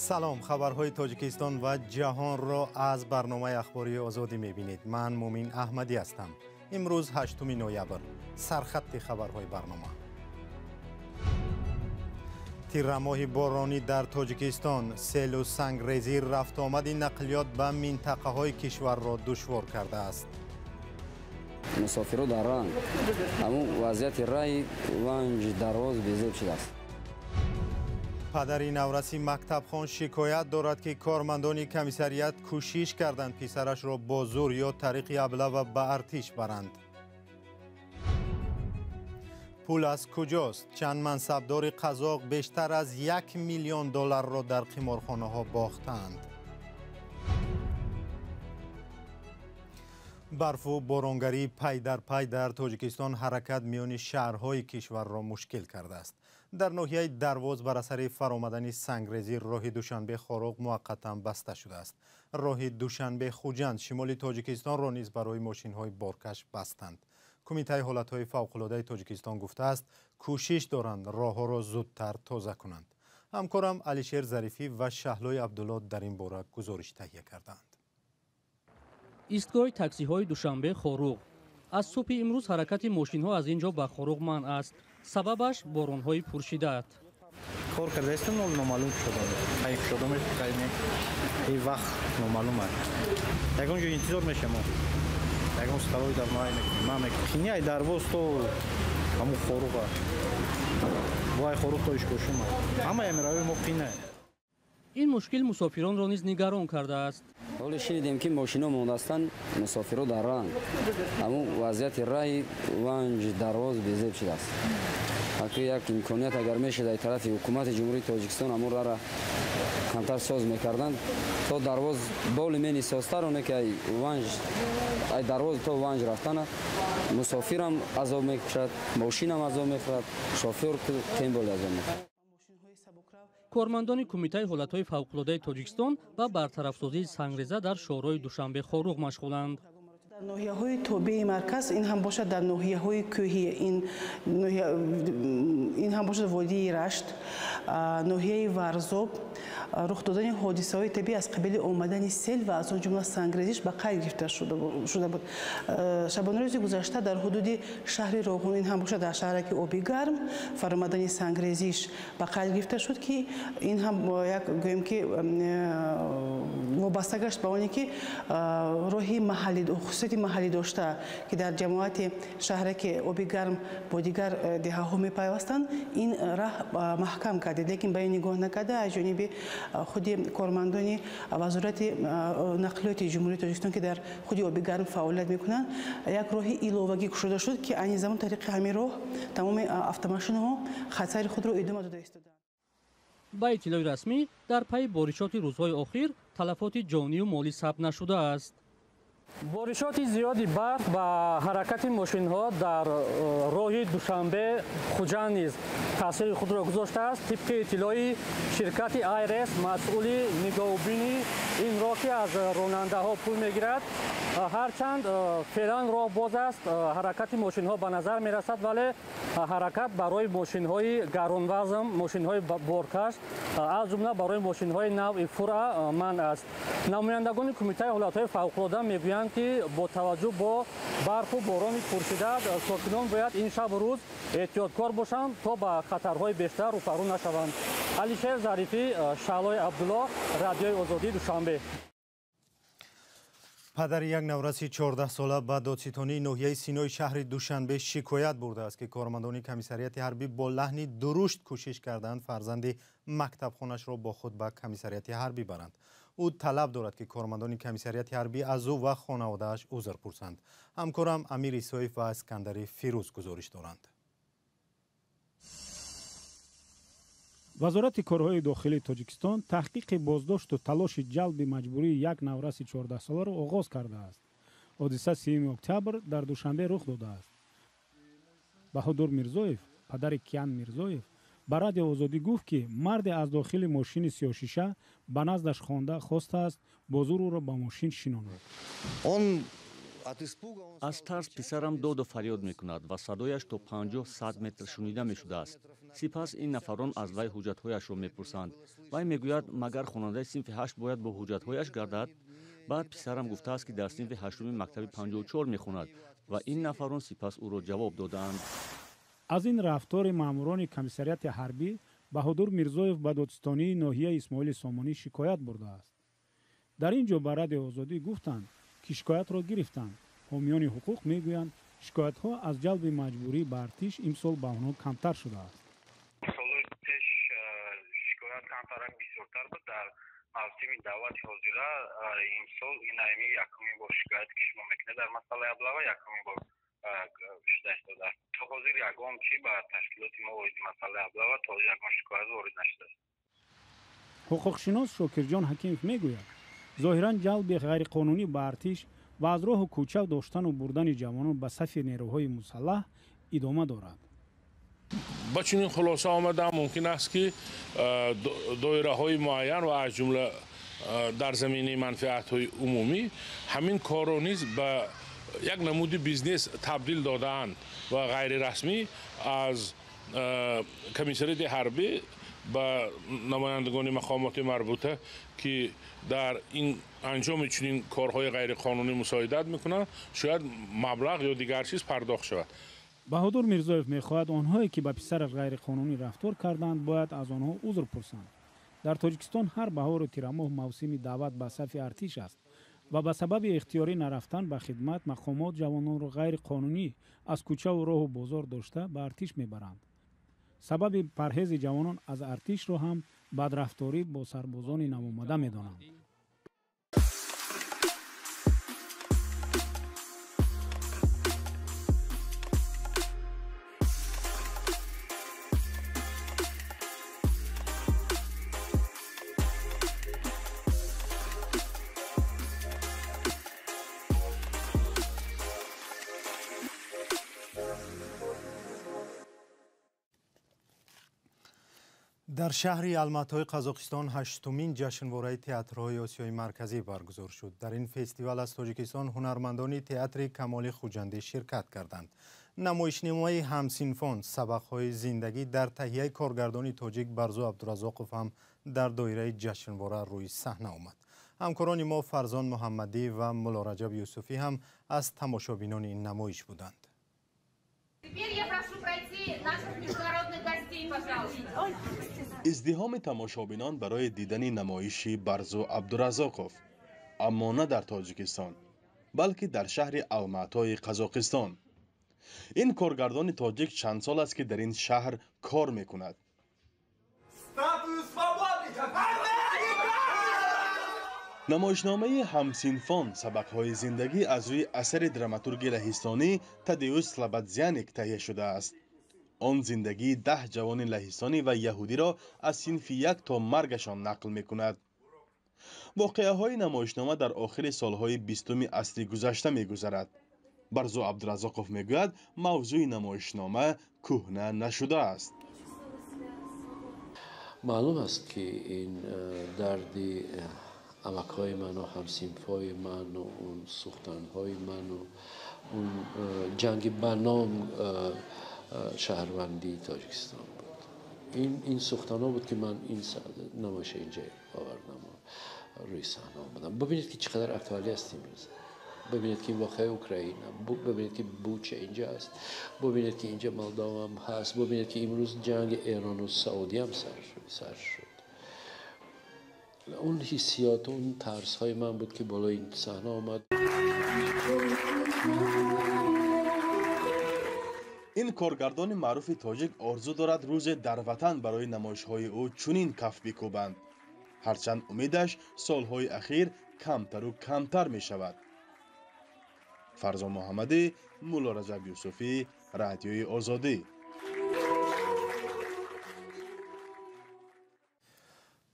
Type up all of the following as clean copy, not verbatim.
Салом, хабарҳои Тоҷикистон ва ҷаҳонро аз барномаи ахбории Озодӣ мебинед. Ман Мумин Аҳмадӣ ҳастам. Имрӯз 8 ноябр. Сархатти хабарҳои барнома. Тиррамоҳи боронӣ дар Тоҷикистон, селу сангрезӣ рафтуомади нақлиёт ба минтақаҳои кишварро душвор кардааст. Мусофиро дар ранг. Ҳамун вазъияти раи Ванҷ Дарвоз безеб шудааст. Падари навраси мактабхон шикоят дорад, ки кормандони комиссарият кӯшиш карданд писарашро бо зур ё тариқи аблава ба артиш баранд. Пул аз куҷост? Чанд мансабдори қазоқ бештар аз 1 миллион долларро дар қиморхонаҳо бохтаанд. Барфу боронгарии пай дар пай дар Тоҷикистон ҳаракат миёни шаҳрҳои кишварро мушкил кардааст. Дар ноҳияи Дарвоз бар асари фаромадани сангрезӣ роҳи Душанбе Хоруғ муваққатан баста шудааст. Роҳи Душанбе Хуҷанд шимоли Тоҷикистонро низ барои мошинҳои боркаш бастанд. Кумитаи ҳолатҳои фавқулодаи Тоҷикистон гуфтааст, кӯшиш доранд роҳҳоро зудтар тоза кунанд. Ҳамкорам Алишер Зарифӣ ва Шаҳлои Абдулло дар ин бора гузориш таҳия карданд. Истгоҳи таксиҳои Душанбе Хоруғ. Аз субҳи имрӯз ҳаракати мошинҳо аз ин ҷо ба Хоруғ манъ аст. Сабабаш боронҳои пуршиддат. Кор кардаистам, номаълум шудам. Қайб шудам, ин вақт номаълум аст. Ягон ҷо интизор мешавам. Ягон столои дар май мекунем, ман мекунем. Қини ай Дарвоз то ҳамун Хоруға. Бо ай Хоруғ то Ишкошум. Ҳамаи ҳамин мо қина. Ин мушкил мусофиронро низ нигарон кардааст. Ҳоло шунидем, ки мошино мондастанд, мусофиро дар ранг. Ҳамун вазъияти раи Ванҷ Дарвоз безеб шудааст. Аки як имконият агар мешуд аз тарафи ҳукумати Ҷумҳурии Тоҷикистон ҳамун рара камтар соз мекарданд, то Дарвоз боли мени созтар, оне ки ай Ванҷ, ай Дарвоз то Ванҷ рафтана мусофирам азоб мекушад, мошинам азоб мехӯрад, шофёр тем более азоб мехӯрад. Кормандони Кумитаи ҳолатҳои фавқулодаи Тоҷикистон ба бартарафсозии сангреза дар шоҳроҳи Душанбе Хоруғ машғуланд. Дар ноҳияҳои тобеи марказ, ин ҳам бошад дар ноҳияҳои кӯҳӣ, ин ҳам бошад водии Рашт, ноҳияи Варзоб, рух додани ҳодисаҳои табиӣ аз қабили омадани сел ва аз он ҷумла сангрезиш ба қайд гирифта шуда буд. Шабонарӯзи гузашта дар ҳудуди шаҳри Роғун, ин ҳам бошад дар шаҳраки Оби Гарм, фаромадани сангрезиш ба қайд гирифта шуд, ки ин ҳам як гӯем ки вобаста гашт ба оне ки роҳи маҳаллӣ, хусусияти маҳаллӣ дошта, ки дар ҷамоати шаҳраки Оби Гарм бо дигар деҳаҳо мепайвастанд, ин раҳ маҳкам кардед, лекин ба ин нигоҳ накарда аз ҷониби худи кормандони вазорати нақлиёти Ҷумҳурии Тоҷикистон, ки дар худи Оби Гарм фаъолият мекунанд, як роҳи иловагӣ кушода шуд, ки айни замон тариқи ҳамин роҳ тамоми автомошинаҳо хатсайри худро идома дода истодаанд. Ба иттилои расмӣ, дар пайи боришоти рӯзҳои охир талафоти ҷонию молӣ сабт нашудааст. Боришоти зиёди барф ба ҳаракати мошинҳо дар роҳи Душанбе Хуҷанд низ таъсири худро гузоштааст. Тибқи иттилои ширкати Айрес, масъули нигоҳубини ин роҳ, ки аз ронандаҳо пул мегирад, ҳарчанд феълан роҳ боз аст, ҳаракати мошинҳо ба назар мерасад, вале ҳаракат барои мошинҳои гаронвазм, мошинҳои боркаш, аз ҷумла барои мошинҳои навъи фура манъ аст. Намояндагони Кумитаи ҳолатҳои фавқулода мегӯянд, ки бо таваҷҷӯҳ бо барфу борони пуршиддат сокинон бояд ин шабу рӯз эҳтиёткор бошанд, то ба хатарҳои бештар рӯпарӯ нашаванд. Алишер Зарифӣ, Шаҳлои Абдулло, Радиои Озодӣ, Душанбе. Падари як навраси 14-сола ба додситонии ноҳияи Синои шаҳри Душанбе шикоят бурдааст, ки кормандони комиссарияти ҳарбӣ бо лаҳни дурушт кӯшиш карданд фарзанди мактабхонашро бо худ ба комиссарияти ҳарбӣ баранд. Ӯ талаб дорад, ки кормандони комиссарияти ҳарбӣ аз ӯ ва хонаводааш узр пурсанд. Ҳамкорам Амир Исоев ва Искандари Фирӯз гузориш доранд. Вазорати корҳои дохилии Тоҷикистон таҳқиқи боздошту талоши ҷалби маҷбурии як навраси 14-соларо оғоз кардааст. Ҳодиса 3 октябр дар Душанбе рух додааст. Баҳодур Мирзоев, падари Киян Мирзоев, ба Радио Озодӣ гуфт, ки марде аз дохили мошини сиёҳшиша ба наздаш хонда хостааст бо зур ӯро ба мошин шинонад. Он Аз тарс писарам доду фарёд мекунад ва садояш то 50-100 метр шунида мешудааст. Сипас ин нафарон аз вай ҳуҷҷатҳояшро мепурсанд. Вай мегӯяд, магар хонандаи синфи 8 бояд бо ҳуҷҷатҳояш гардад? Баъд писарам гуфтааст, ки дар синфи 8-уми мактаби 54 мехонад ва ин нафарон сипас ӯро ҷавоб додаанд. Аз ин рафтори маъмурони комиссариати ҳарбӣ Баҳодур Мирзоев ба додситонии ноҳияи Исмоили Сомонӣ шикоят бурдааст. Дар ин ҷо ба Радиои Озодӣ гуфтанд, ки шикоятро гирифтанд. Ҳомиёни ҳуқуқ мегӯянд, шикоятҳо аз ҷалби маҷбурӣ ба артиш имсол ба онҳо камтар шудааст. Солҳои пеш шикоят камтарак бисёртар буд. Дар мавсими даъвати ҳозира имсол ин ами якумин бор шикоят ки шумо мекунед дар масъалаи аблава якумин бор шуда истодааст. То ҳозир ягон чи ба ташкилоти мо оиди масъалаи аблава то ягон шикоят ворид нашудааст. Ҳуқуқшинос Шокирҷон Ҳакимов мегӯяд, зоҳиран ҷалби ғайриқонунӣ ба артиш ва аз роҳу кӯча доштану бурдани ҷавонон ба сафи нерӯҳои мусаллаҳ идома дорад. Ба чунин хулоса омадам, мумкин аст, ки доираҳои муайян ва аз ҷумла дар заминаи манфиатҳои умумӣ ҳамин корро низ ба як намуди бизнес табдил додаанд ва ғайрирасмӣ аз комиссариати ҳарбӣ ба намояндагони мақомоти марбута, ки дар ин анҷоми чунин корҳои ғайриқонунӣ мусоидат мекунанд, шояд маблағ ё дигар чиз пардохт шавад. Баҳодур Мирзоев мехоҳад онҳое, ки ба писараш ғайриқонунӣ рафтор карданд, бояд аз онҳо узр пурсанд. Дар Тоҷикистон ҳар баҳору тирамоҳ мавсими даъват ба сафи артиш аст ва ба сабаби ихтиёрӣ нарафтан ба хидмат мақомот ҷавононро ғайриқонунӣ аз кӯчаву роҳу бозор дошта ба артиш мебаранд. Сабаби парҳези ҷавонон аз артишро ҳам бадрафторӣ бо сарбозони навомада медонанд. Дар шаҳри Алматои Қазоқистон 8-умин ҷашнвораи театрҳои Осиёи Марказӣ баргузор шуд. Дар ин фестивал аз Тоҷикистон ҳунармандони театри Камоли Хуҷандӣ ширкат карданд. Намоишномаи ҳамсинфон сабақҳои зиндагӣ дар таҳияи коргардони тоҷик Барзу Абдуразоқов ҳам дар доираи ҷашнвора рӯи саҳна омад. Ҳамкорони мо Фарзон Муҳаммадӣ ва Муллораҷаб Юсуфӣ ҳам аз тамошобинони ин намоиш буданд. Теперь я прошу пройти наших международных гостей, пожалуйста. Издиҳоми тамошобинон барои дидани намоиши Барзу Абдуразоқов, аммо на дар Тоҷикистон, балки дар шаҳри Алматои Қазоқистон. Ин коргардони тоҷик чанд сол аст, ки дар ин шаҳр кор мекунад. Намоишномаи ҳамсинфон сабақҳои зиндагӣ аз рӯи асари драматурги лаҳистонӣ Тадеус Слабадзяник таҳия шудааст. Он зиндагии 10 ҷавони лаҳистонӣ ва яҳудиро аз синфи 1 то маргашон нақл мекунад. Воқеаҳои намоишнома дар охири солҳои 20-уми асри гузашта мегузарад. Барзу Абдуразоқов мегӯяд, мавзӯи намоишнома кӯҳна нашудааст. Маълум аст, ки ин дарди амакҳои ману ҳамсинфҳои ману он сухтанҳои ману он ҷанги ба ном шаҳрвандии Тоҷикистон буд. Ин сухтанҳо буд, ки ман ин намоиша инҷа овардам, рӯи саҳна омадам. Бибинед, ки чӣ қадар актуалӣ аст имрӯз. Бибинед, ки воқеаи Украина, бибинед, ки Буча инҷа аст, бибинед, ки инҷа Молдовам ҳаст, бибинед, ки имрӯз ҷанги Эрону Саудиам сар шуд. Он ҳиссиёт, он тарсҳои ман буд, ки болои ин саҳна омад. Ин коргардони маъруфи тоҷик орзу дорад, рӯзе дар ватан барои намоишҳои ӯ чунин каф бикӯбанд. Ҳарчанд умедаш солҳои ахир камтару камтар мешавад. Фарзон Муҳаммадӣ, Муллораҷаб Юсуфӣ, Радиои Озодӣ.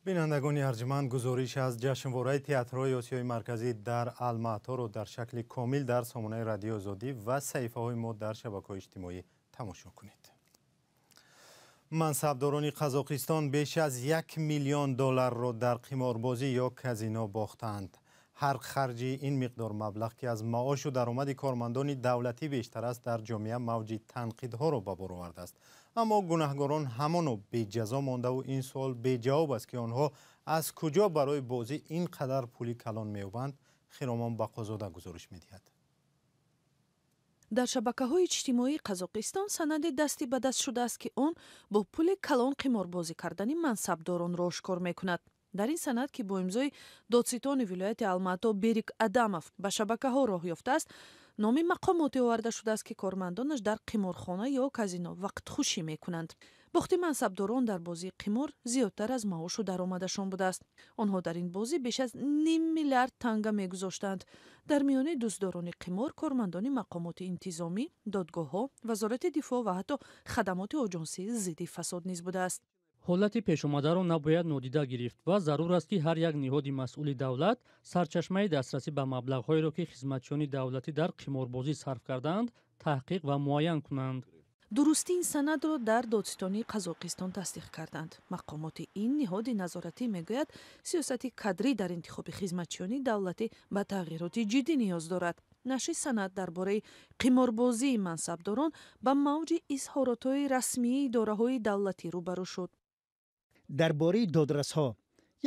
Бинандагони арҷманд, гузориш аз ҷашнвораи театрҳои Осиёи Марказӣ дар Алматоро дар шакли комил дар сомонаи Радиои Озодӣ ва саҳифаҳои мо дар шабакаҳои иҷтимоӣ тамошо кунед. Мансабдорони Қазоқистон беш аз 1 миллион долларро дар қиморбозӣ ё казино бохтаанд. Ҳар харҷи ин миқдор маблағ, ки аз маошу даромади кормандони давлатӣ бештар аст, дар ҷомеа мавҷи танқидҳоро ба бор овардааст. Аммо гунаҳгорон ҳамоно беҷазо мондаву ин суол беҷавоб аст, ки онҳо аз куҷо барои бозӣ ин қадар пули калон меёбанд. Хиромон Бақозода гузориш медиҳад. Дар шабакаҳои иҷтимоии Қазоқистон санади дасти ба даст шудааст, ки он бо пули калон қиморбозӣ кардани мансабдоронро ошкор мекунад. Дар ин санад, ки бо имзои додситони вилояти Алмато Берик Адамов ба шабакаҳо роҳ ёфтааст, номи мақомоте оварда шудааст, ки кормандонаш дар қиморхона ё казино вақтхушӣ мекунанд. Бохти мансабдорон дар бозии қимор зиёдтар аз маошу даромадашон будааст. Онҳо дар ин бозӣ беш аз ним миллиард танга мегузоштанд. Дар миёни дӯстдорони қимор кормандони мақомоти интизомӣ, додгоҳҳо, вазорати дифоъ ва ҳатто хадамоти оҷонсии зидди фасод низ будааст. Ҳолати пешомадаро набояд нодида гирифт ва зарур аст, ки ҳар як ниҳоди масъули давлат сарчашмаи дастрасӣ ба маблағҳоеро, ки хизматчиёни давлатӣ дар қиморбозӣ сарф кардаанд, таҳқиқ ва муайян кунанд. Дурустии ин санадро дар додситонии Қазоқистон тасдиқ карданд. Мақомоти ин ниҳоди назоратӣ мегӯяд, сиёсати кадрӣ дар интихоби хизматчиёни давлатӣ ба тағйироти ҷиддӣ ниёз дорад. Нашри санад дар бораи қиморбозии мансабдорон ба мавҷи изҳоротҳои расмии идораҳои давлатӣ рӯбарӯ шуд. Дар бораи додрасҳо,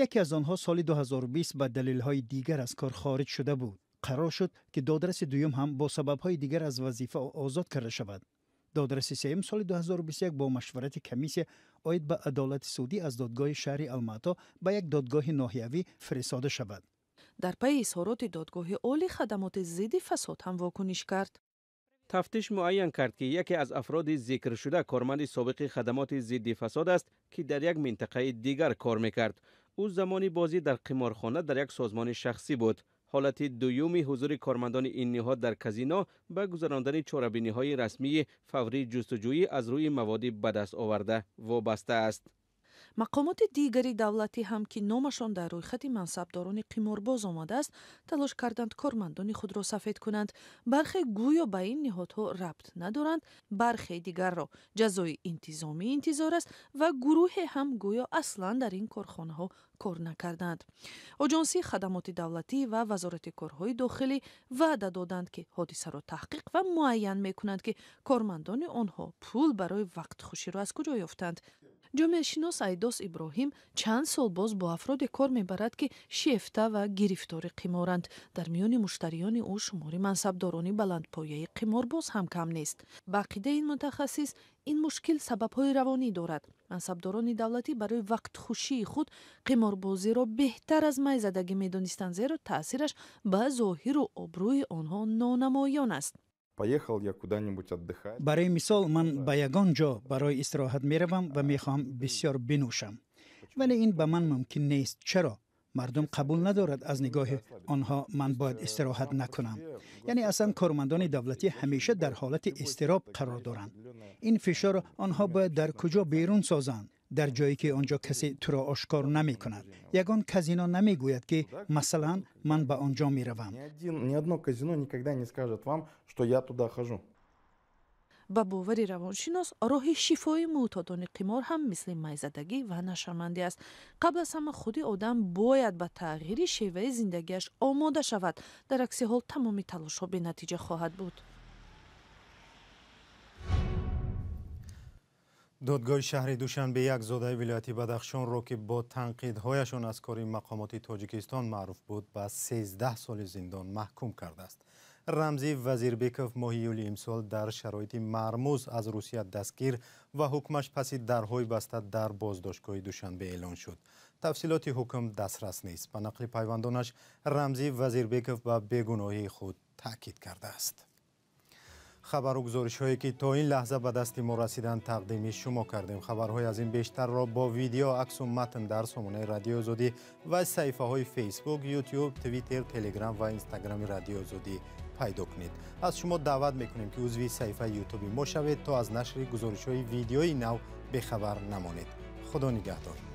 яке аз онҳо соли 2020 ба далелҳои дигар аз кор хориҷ шуда буд. Қарор шуд, ки додраси дуюм ҳам бо сабабҳои дигар аз вазифа озод карда шавад. Додраси сеюм соли 2021 бо машварати комиссия оид ба адолати судӣ аз додгоҳи шаҳри Алмато ба як додгоҳи ноҳиявӣ фиристода шавад. Дар пайи изҳороти додгоҳи олӣ хадамоти зидди фасод ҳам вокуниш кард. Тафтиш муайян кард, ки яке аз афроди зикршуда корманди собиқи хадамоти зидди фасод аст, ки дар як минтақаи дигар кор мекард. Ӯ замони бозӣ дар қиморхона дар як созмони шахсӣ буд. Ҳолати дуюми ҳузури кормандони ин ниҳод дар казино ба гузарондани чорабиниҳои расмии фаврии ҷустуҷӯӣ аз рӯи маводи ба даст оварда вобаста аст. Мақомоти дигари давлатӣ ҳам, ки номашон дар рӯйхати мансабдорони қиморбоз омадааст, талош карданд кормандони худро сафед кунанд. Бархе гӯё ба ин ниҳодҳо рабт надоранд, бархе дигарро ҷазои интизомӣ интизор аст ва гурӯҳе ҳам гӯё аслан дар ин корхонаҳо кор накарданд. Оҷонсии хадамоти давлатӣ ва вазорати корҳои дохилӣ ваъда доданд, ки ҳодисаро таҳқиқ ва муайян мекунанд, ки кормандони онҳо пул барои вақтхуширо аз куҷо ёфтанд. Ҷомеашинос Айдос Иброҳим чанд сол боз бо афроде кор мебарад, ки шефта ва гирифтори қиморанд. Дар миёни муштариёни ӯ шумори мансабдорони баландпояи қиморбоз ҳам кам нест. Ба ақидаи ин мутахассис, ин мушкил сабабҳои равонӣ дорад. Мансабдорони давлатӣ барои вақтхушии худ қиморбозиро беҳтар аз майзадагӣ медонистанд, зеро таъсираш ба зоҳиру обрӯи онҳо нонамоён аст. Поехал я куда-нибудь отдыхать. Барои мисол, ман ба ягон ҷо барои истироҳат меравам ва мехоҳам бисёр бинӯшам, вале ин ба ман мумкин нест. Чаро? Мардум қабул надорад, аз нигоҳи онҳо ман бояд истироҳат накунам. Яъне аслан кормандони давлатӣ ҳамеша дар ҳолати изтироб қарор доранд. Ин фишорро онҳо бояд дар куҷо берун созанд? Дар ҷое ки он ҷо касе туро ошкор намекунад. Ягон казино намегӯяд, ки масалан ман ба он ҷо меравам. Ни одно казино никогда не скажет вам, что я туда хожу. Ба бовари равоншинос, роҳи шифои мӯътодони қимор ҳам мисли майзадагӣ ва нашъамандӣ аст. Қабл аз ҳама худи одам бояд ба тағйири шеваи зиндагиаш омода шавад. Дар акси ҳол тамоми талошҳо бенатиҷа хоҳад буд. Додгоҳи шаҳри Душанбе як зодаи вилояти Бадахшонро, ки бо танқидҳояшон аз кори мақомоти Тоҷикистон маъруф буд, ба 13 соли зиндон маҳкум кардааст. Рамзӣ Вазирбеков моҳи июли имсол дар шароити мармуз аз Русия дастгир ва ҳукмаш паси дарҳои баста дар боздоштгоҳи Душанбе эълон шуд. Тафсилоти ҳукм дастрас нест. Ба нақли пайвандонаш, Рамзӣ Вазирбеков ба бегуноҳии худ таъкид кардааст. Хабару гузоришҳое, ки то ин лаҳза ба дасти мо расиданд, тақдими шумо кардем. Хабарҳои аз ин бештарро бо видео, аксу матн дар сомонаи Радиои Озодӣ ва саҳифаҳои Фейсбук, Ютуб, Твиттер, Телеграм ва Инстаграми Радиои Озодӣ пайдо кунед. Аз шумо даъват мекунем, ки узви саҳифаи Ютуби мо шавед, то аз нашри гузоришҳои видеои нав бехабар намонед. Худо нигаҳдор.